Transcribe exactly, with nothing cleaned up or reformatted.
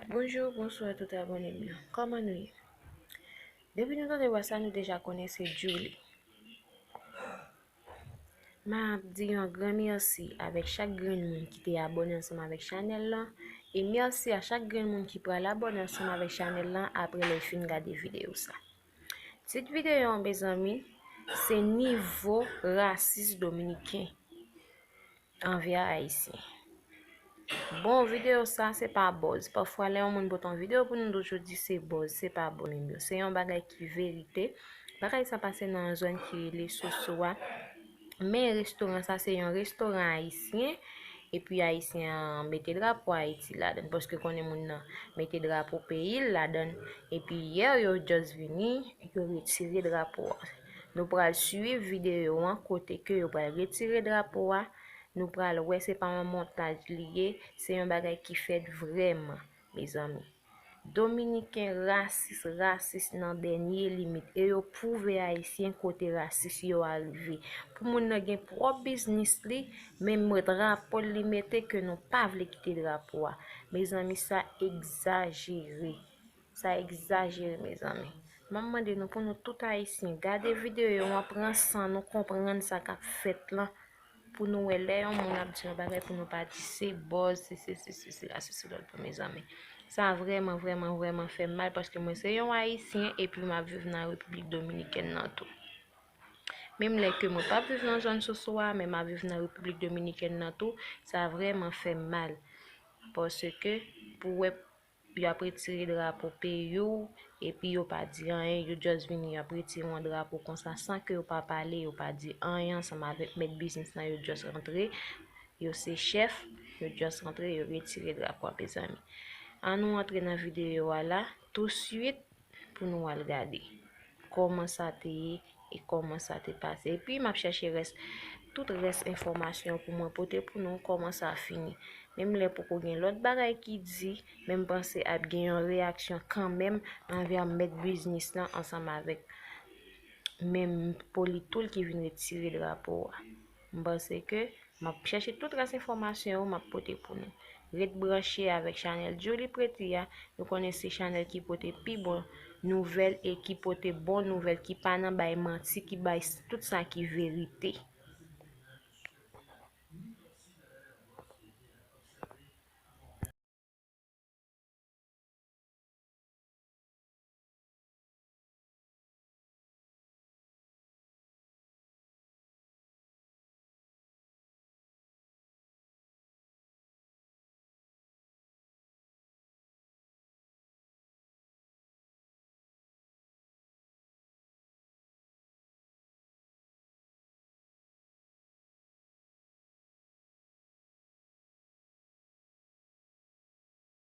Bonjou, bonswa tout abòne m yo. Kòman nou ye? Depi nou tande vwa sa, nou deja konnen se Djouly. M ap di yon gran mèsi avèk chak grenn moun ki te abòne ansanm avèk chanèl lan. E mèsi a chak grenn moun ki pral abòne ansanm avèk chanèl lan apre lè l fin gade videyo sa. Tit videyo an, mezanmi, se nivo rasis dominiken anvè ayisyen. Bon, videyo sa se pa buzz. Pafwa lè yon moun pote yon videyo pou nou, toujou di se buzz, se pa buzz menm yo. Se yon bagay ki verite. Bagay sa pase nan yon zòn ki rele Soso a. Men restoran sa se yon restoran ayisyen. Epi ayisyen an mete drapo Ayiti ladan l, paske konnen moun nan mete drapo peyi l ladan l. Epi yè yo just vini, yo retire drapo a. Nou pral swiv videyo an kote ke yo pral retire drapo a. Nou pral wè se pa yon montaj li ye, se yon bagay ki fèt vrèman, mezanmi. Dominiken rasis, rasis nan dènye limit, e yo pwouve ayisyen kote rasis yo a rive. Pou moun nan gen pwòp biznis li, menm drapo l li mete ke nou pa vle kite drapo a. Mezanmi, sa egzajere. Sa egzajere, mezanmi. M ap mande nou pou nou tout ayisyen gade videyo an, pran san nou, konprann sa k ap fèt lan, pou nou wè lè yon moun ap di yon bagay pou nou pa di se buzz, se se se se se la, se se lòt pou mezanmi. Sa vrèman, vrèman, vrèman fè m mal paske mwen se yon ayisyen epi m ap viv nan Repiblik Dominikèn nan tou. Menm lè ke mwen p ap viv nan zòn Soso a, men m ap viv nan Repiblik Dominikèn nan tou, sa vrèman fè m mal. Paske pou wè y ap retire drapo peyi w, epi yo pa di anyen, yo just vini, y ap retire yon drapo konsa san ke yo pa pale, yo pa di anyen ansanm avèk mèt biznis lan, yo just rantre, yo se chèf, yo just rantre, yo retire drapo a, mezanmi. Ann nou antre nan videyo a la, touswit, pou nou al gade kòman sa te ye e kòman sa te pase. Epi m ap chèche rès, tout rès enfòmasyon pou mwen pote pou nou kòman sa fini. Menm lè poko gen lòt bagay ki di, men m panse ap gen yon reyaksyon kanmenm anvè mèt biznis lan ansanm avèk menm Polytool ki vin retire drapo a. M panse ke m ap chèche tout rès enfòmasyon yo, m ap pote pou nou. Ret branche avèk chanèl Djouly Pretty a. Nou konnen se chanèl ki pote pi bon nouvèl e ki pote bon nouvèl, ki pa nan bay manti, ki bay s- tout sa ki verite.